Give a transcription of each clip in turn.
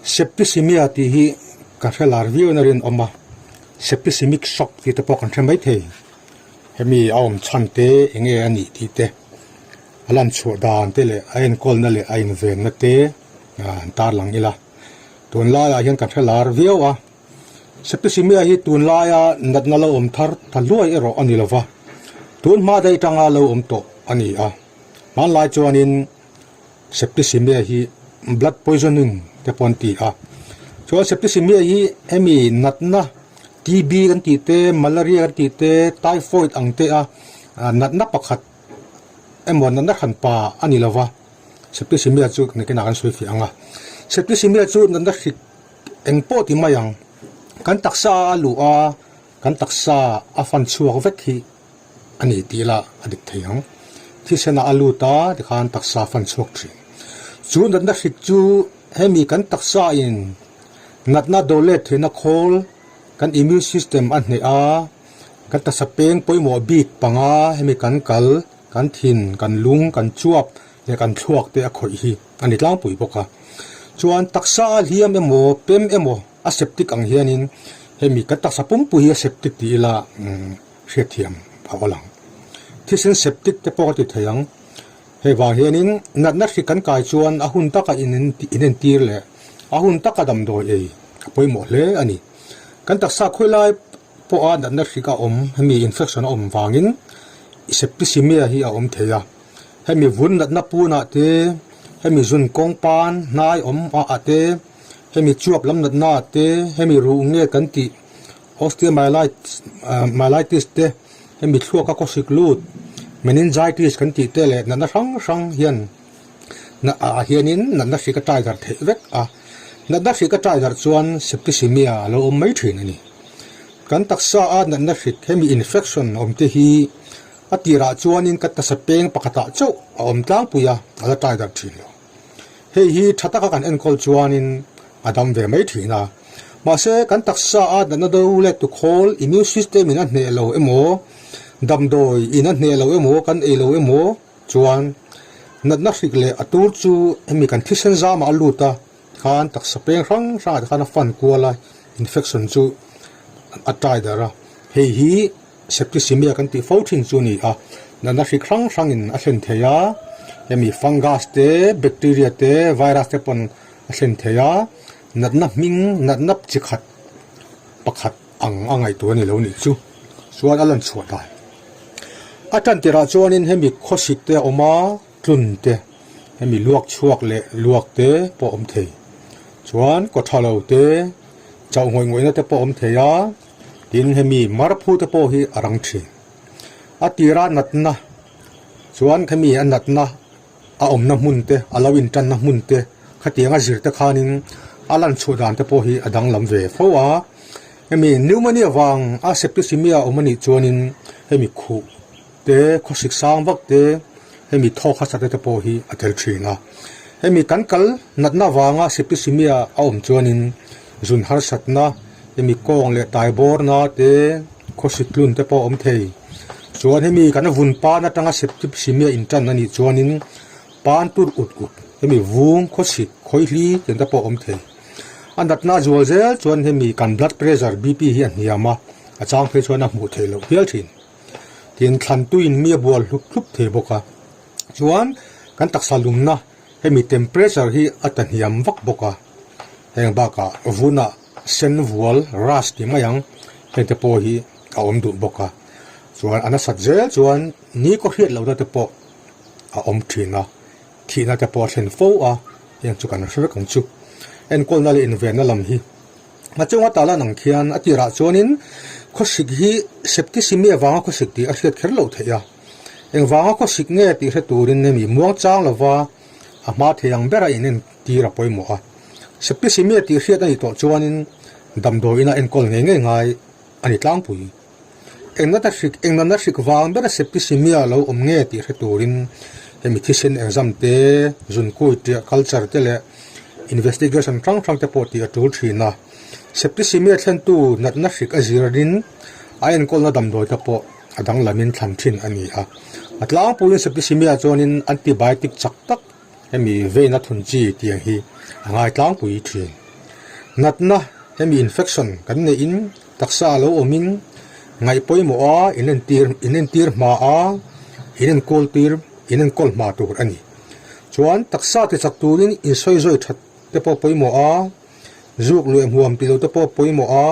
Septicemia tih hi ka hre lar viau in a rinawm a, septicemic shock tih te pawh kan hre maithei. Hemi a awm chhan te eng nge a nih tih te, a lan chhuah dan te leh a enkawlna leh a invenna te an tarlang ila. Tunlaiah hian kan hre lar viau a, Septicemia hi tunlaia natna lo awm thar ta hluai erawh a ni lo va, tun hma daih tanga lo awm tawh a ni a. Hmanlai chuanin Septicemia hi blood poisoning te pawh an ti a. Chuan septicemia hi hemi natna TB kan tih te, malaria kan tih te, typhoid ang te a natna pakhat emaw natna hran pa a ni lo va, septicemia chu nakinah kan sawi fiah ang a. Septicemia chu natna hrik eng pawh ti mai ang, kan taksa a luh a, kan taksa a fan chhuak vek hi a ni tih lah a dik thei ang. Thisen ah a lut a tikhan taksa a fan chhuak thin. Chu natna hrik chu hemi kan taksa in natna do let theihna khawl kan immune system a hneh a, kan taksa peng pawimawh bik panga hemi kan kal, kan thin, kan lung, kan chuap leh kan thluak te a khawih hi a ni tlangpui bawk a. Chuan taksa a hliam emaw pem emaw a septic ang hianin hemi kan taksa pumpui hi a septic tih ila hriatthiam a awl ang. Thisen septic te pawh ka ti thei ang. Hei vang hianin natna hri kan kai chuan a hun taka inentir leh a hun taka damdawi ei a pawimawh hle a ni. Kan taksa khawilai pawha natna hri a awm hemi infection a awm vangin septicemia hi a awm thei a. Hemi vun natna punah te, hemi zun kawng pan hnai awm ah te, hemi chuap lam natna ah te, hemi ruh nge kan tih Osteomyelitis te, hemi thluaka khawsik lut, meningitis kan tih te leh natna hrang hrang hian ah hianin natna hrik a tai darh theih vek a. Natna hrik a tai darh chuan septicemia a lo awm mai thin a ni. Kan taksa a natna hrik hemi infection awm te hi a tirah chuanin ka taksa peng pakhatah chauh a awm tlangpui a, a la tai darh thin lo. Hei hi tha taka kan enkawl chuanin a dam ve mai thin a. Mahse, kan taksa a natna do let tu khawl immune system in a hneh lo emaw, damdawi in a hneh lo emaw, kan ei lo emaw chuan natna hrik leh a tur chu hemi kan thisen zamah a lut a, khan taksa peng hrang hrangah te khan a fan kual a, infection chu a tai darh a. Hei hi Septicemia kan tih fo thin chu a ni a, natna hrik hrang hrangin a thlen thei a, hemi fungus te, bacteria te, virus te pawn a thlen thei a, natna hming, natna chi khat pakhat ang a ngaihtuah a ni lo nih chu chuan a lan chhuah dan. A tan tirah chuanin hemi khawsik te a awm a, tlun te, hemi luak chhuak leh luak te pawh a awm thei. Chuan kawtha lo te, chauh ngawih ngawihna te pawh a awm thei a. Tin, hemi marphu te pawh hi a rang thin. A tira natna chuan khemi a natna a awmna hmun te, a lo intanna hmun te khatiang a zir te khanin a lan chhuah dan te pawh hi a danglam ve fo a. Hemi pneumonia vang a septicemia awm anih chuanin hemi khuh te, khawsik sang vak te, hemi thawk hasa te te pawh hi a tel thin a. Hemi kan kal natna vanga septicemia a awm chuanin zun harsatna, hemi kawng leh tai bawrna te, khawsik tlun te pawh a awm thei. Chuan hemi kan vun pan atanga septicemia intan a nih chuanin pan tur ut ut, hemi vung, khawsik, khawihli tiang te pawh a awm thei. A natna a zual zel chuan hemi kan blood pressure, BP, hi a hniam a, a chang phei chuan a hmuh theih loh hial thin. Tin, thlan tuiin mi a bual hlup hlup thei bawk a. Chuan kan taksa lumna hemi temperature hi a ta hniam vak bawk a. Heng bakah vunah sen vual, rash ti mai ang, heng te pawh hi a awm duh bawk a. Chuan a nasat zel chuan ni kaw hriat lohna te pawh a awm thin a, thihna te pawh a thlen fo a, heng chu kan hre vek ang chu. Enkawlna leh invenna lam hi A chunga ta lan ang khian a tirah chuanin khawsik hi septicemia vanga khawsik tih a hriat kher loh theih a. Engvanga khawsik nge tih hre turin hemi muang chang lova a hma thei ang bera inentir a pawimawh a. Septicemia tih hriat a nih tawh chuanin damdawi ina enkawl ngei ngei ngai a ni tlangpui. Engnata hrik, engnatna hrik vang bera septicemia lo awm nge tih hre turin hemi thisen exam te, zunkui tia culture te leh investigation hrang hrang te pawh tih a tul thin a. Septicemia thlentu natna hrik a zirin a enkawlna damdawi te pawh a danglamin thlan thin a ni a. A tlangpuiin septicemia chuanin antibiotic chak tak hemi veina thun chi tiang hi a ngai tlangpui thin. Natna hemi infection kan neihin taksa a lo awmin ngaih pawimawh a inentir inentir hma a inenkawl tir inenkawl hma tur a ni. Chuan taksa tichak turin insawizawi that te pawh pawimawh a, zuk lueh hmuam tih lo te pawh pawimawh a,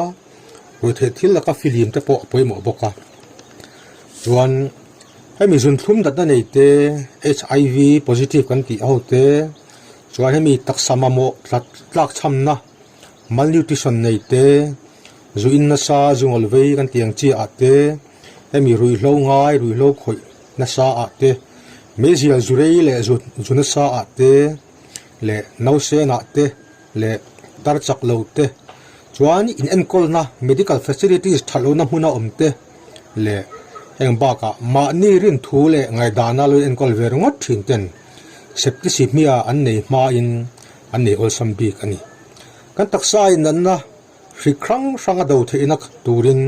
ruihtheih thil laka filim te pawh a pawimawh bawk a. Chuan hemi zunthlum natna nei te HIV positive kan tih ho te chuan hemi taksa mamawh tlat tlak chhamna malnutrition nei te zu in nasa zu ngawl vei kan tih ang chi ah te hemi ruihhlo ngai ruihhlo khawih nasa ah te meizial zu rei leh zu zu nasa ah te leh nausen ah te leh tar chak lo te chuan in enkawlna medical facilities that lohna hmuna awm te leh heng bakah mahni rin thu leh ngaihdana lo enkawl ve ringawt thin ten septicemia an nei hmain an nei awlsam bik a ni. Kan taksa in natna hrik hrang hrang a do theihna turin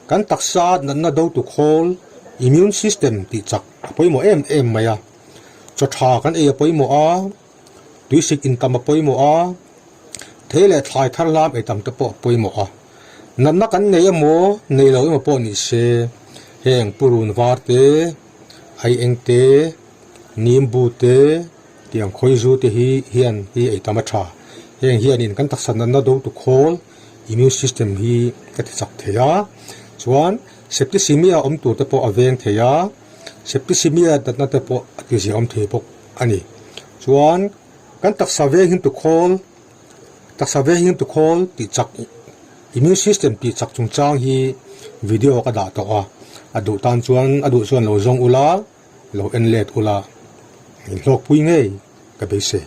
kan taksa natna dotu khawl immune system tih chak a pawimawh em em mai a, chaw tha kan ei a pawimawh a, Tuisik intam a pawimawh a, thei leh thlai thar lam eitam te pawh a pawimawh a. Natna kan nei emaw, nei lo emaw pawh ni se, heng purun var te, aieng te, nimbu te, tiang khawizu te hi hian hi eitam a tha. Heng hianin kan taksa natna dotu khawl, immune system, hi a ti chak thei a. Chuan septicemia awm tur te pawh a veng thei a, septicemia natna te pawh a ti ziahawm thei bawk. a ni. Chuan kan taksa veng him tu khawl, taksa veng him tu khawl tih chak, immune system tih chak chungchang hi video ka dah tawh a, a duh tan chuan a duh chuan lo zawng ula, lo en let ula, inhlawkpui ngei ka beisei.